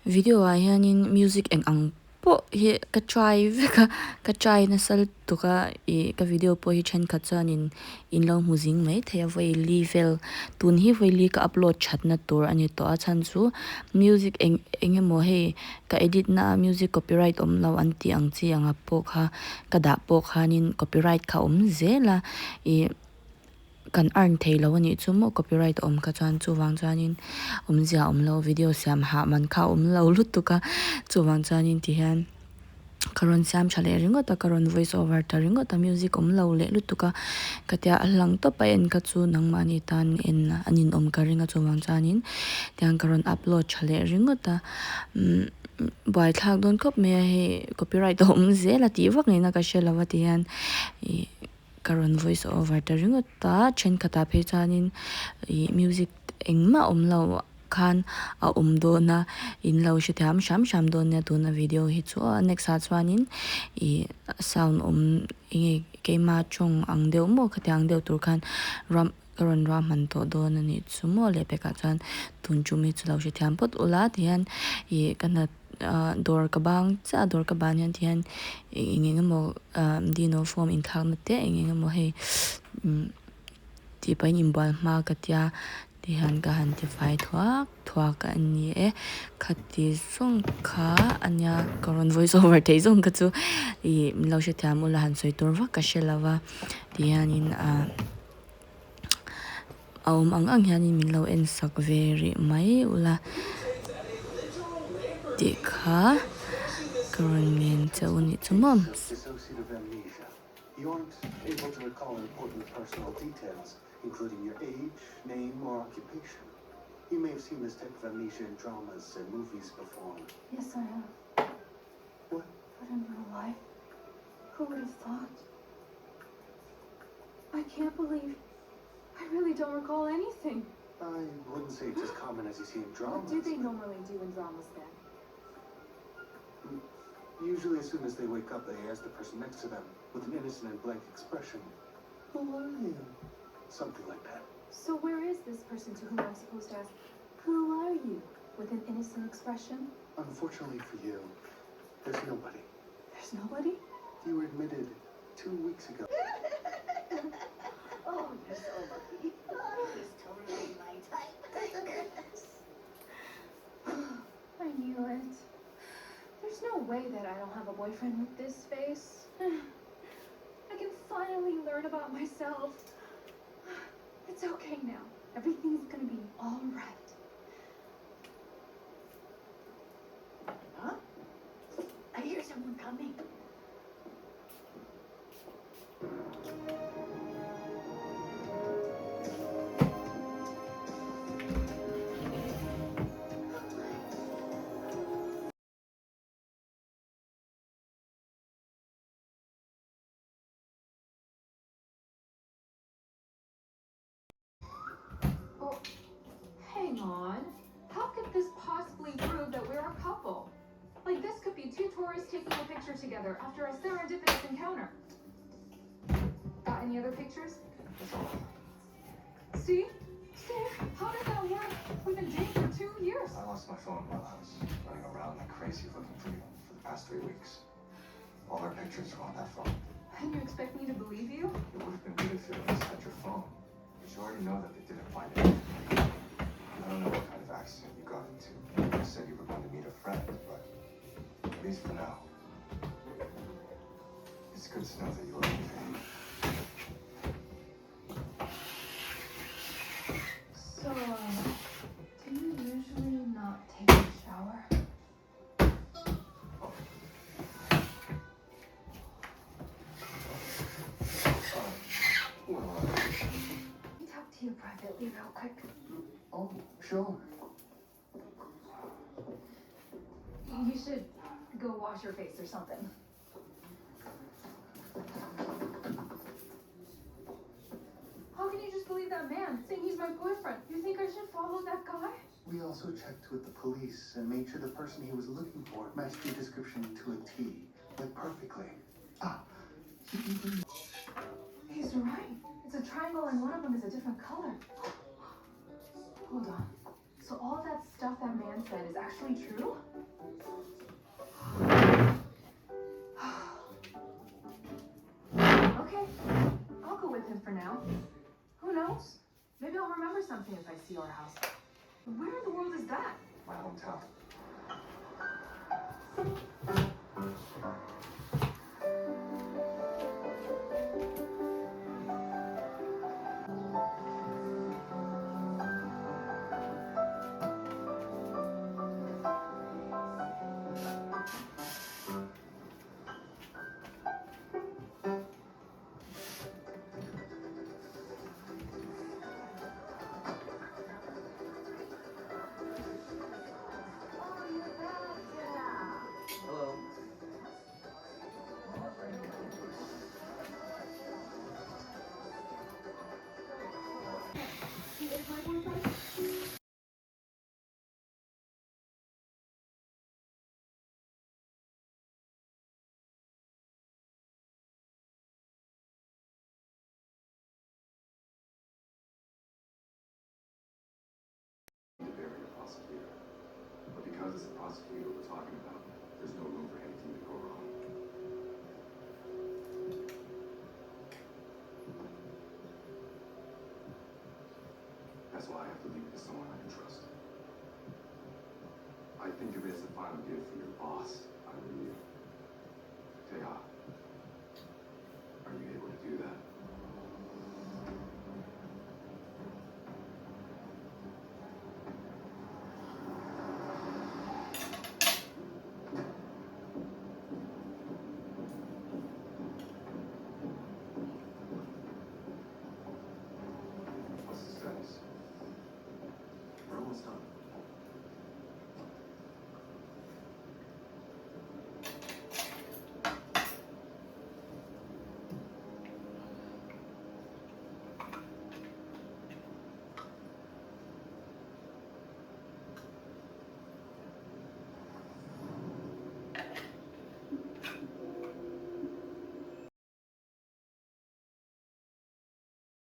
Video ah hianin music eng ang pawh hi ka try vek a ka try nasa lutuk a ih ka video pawh hi thenkhat chuanin in lo hmu zing mai thei a vawi li vel tun hi vawi li ka upload that na tur a ni tawh a chhan chu music eng eng emaw hei ka edit na a music copyright awm lo an tih ang chi anga pawh kha ka dah pawh khanin copyright kha a awm zel a ih. Kan earn thei lo a nih chu maw copyright a awm kha chuan chuvang chuanin awmzia a awm lo video siam hah man kha a awm lo lutuk a chuvang chuanin ti hian ka rawn siam tha leh ringawt a ka rawn voice over ta ringawt a music awm lo leh lutuk a ka tia a hlang tawp a en kha chu nangmahni tan en a ninawm ka ring a chuvang chuanin tiang ka rawn upload tha leh ringawt a umm buaithlak dawn khawp mai a hei copyright a awm zel a tih vak ngei na ka hre lo a ti hian ih. Ka rawn voice over ta ringawt a, thenkhatah phei chuanin ih music engmah awm lo khan a awm dawn a, in lo hrethiam hram hram dawn nia tuna video hi chu aw next ah chuanin ih sound awm enge keima tawng ang deuh maw khatiang deuh tur khan ram ka rawn ruahman tawh dawn a nih chu maw lehpekah chuan tun tum hi chu lo hrethiam phawt ula tihian ih ka hna ah dawr ka bang chiah a dawr ka ban hian tihian eng eng emaw ah dino form inthlak na te eng eng emaw hei umm tih pahin inbual hma ka tia tihian ka han ti fai thuak thuak a ni e khati zawng kha a nia ka rawn voice over theih zawng kha chu ih min lo hrethiam ula han sawi tur vak ka hre lo va tihianin ah. A awm ang ang hianin min lo en sak ve rih mai ula tih kha ka rawn ngen che u nih chu maw. I can't believe I really don't recall anything. I wouldn't say it's as common as you see in dramas. What do they normally do in dramas then? Usually as soon as they wake up, they ask the person next to them, with an innocent and blank expression, Who are you? Something like that. So where is this person to whom I'm supposed to ask, Who are you? with an innocent expression? Unfortunately for you, there's nobody. There's nobody? You were admitted 2 weeks ago. Oh, you're so lucky. He's totally my type. I knew it. There's no way that I don't have a boyfriend with this face. I can finally learn about myself. It's okay now. Everything's gonna be all right. Huh? I hear someone coming. Oh, hang on. How could this possibly prove that we're a couple? Like this could be two tourists taking a picture together after a serendipitous encounter. Got any other pictures? That's all. See? See? How did that work? We've been dating for 2 years. I lost my phone while I was running around like crazy looking for you for the past 3 weeks. All our pictures are on that phone. And you expect me to believe you? It would have been good if you at least had your phone. But you already know that they didn't find anything. I don't know what kind of accident you got into. You said you were going to meet a friend, but at least for now, it's good to know that you're okay. So, uh, do you usually not take a shower? Let me talk to you privately real quick. Oh, sure. You should go wash your face or something. How can you just believe that man saying he's my boyfriend? You think I should follow that guy? We also checked with the police and made sure the person he was looking for matched your description to a T, like perfectly. Ah, he even... He's right. It's a triangle and one of them is a different color. Hold on. So all that stuff stuff that man said is actually true? Okay, I'll go with him for now. Who knows? Maybe I'll remember something if I see our house. Where in the world is that? My hometown. Hello. He is my boyfriend? To bury a prosecutor. But because it's a prosecutor we're talking about, there's no room for anything to go wrong. That's why I have to leave it to someone I can trust. I think of it as a final gift for your boss.